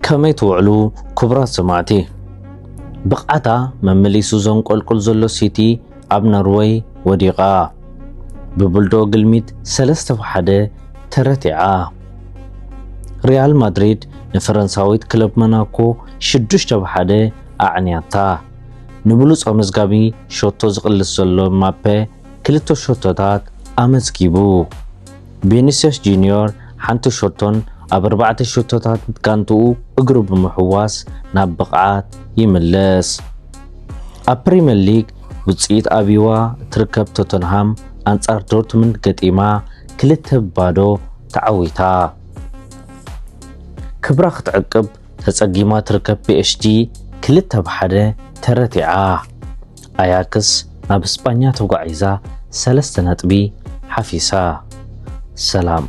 ከመይ ትውዕሉ ክቡራት ሰማዕቲ? ብቕዓታ መመሊሱ ዘንቆልቁል ዘሎ ሲቲ ኣብ ኖርወይ ወዲቓ። ብቡልዶ ግልሚት ሰለስተ ብ ሓደ ተረቲዓ። ሪያል ማድሪድ ንፈረንሳዊት ክለብ ሞናኮ ሽዱሽተ ብ ሓደ ኣዕንያታ። ንብሉጽ ኣመዝጋቢ ሸቶ ዝቕልስ ዘሎ ማፔ ክልተ ሸቶታት ኣመዝጊቡ። ቪኒስዮስ ጁኒዮር ሓንቲ ሸቶን ኣብ ኣርባዕተ ሸቶታት ጋንትኡ እግሩ ብምሕዋስ ናብ ብቕዓት ይምለስ። ኣብ ፕሪምየር ሊግ ውጽኢት ኣብይዋ እትርከብ ቶተንሃም ኣንጻር ዶርትሙንድ ገጢማ ክልተ ብ ባዶ ተዓዊታ። ክብራ ክትዕቅብ ተጸጊማ ትርከብ ፒ ኤስ ጂ ክልተ ብ ሓደ ተረቲዓ። ኣያክስ ናብ እስጳኛ ተጓዒዛ ሰለስተ ነጥቢ ሓፊሳ። ሰላም።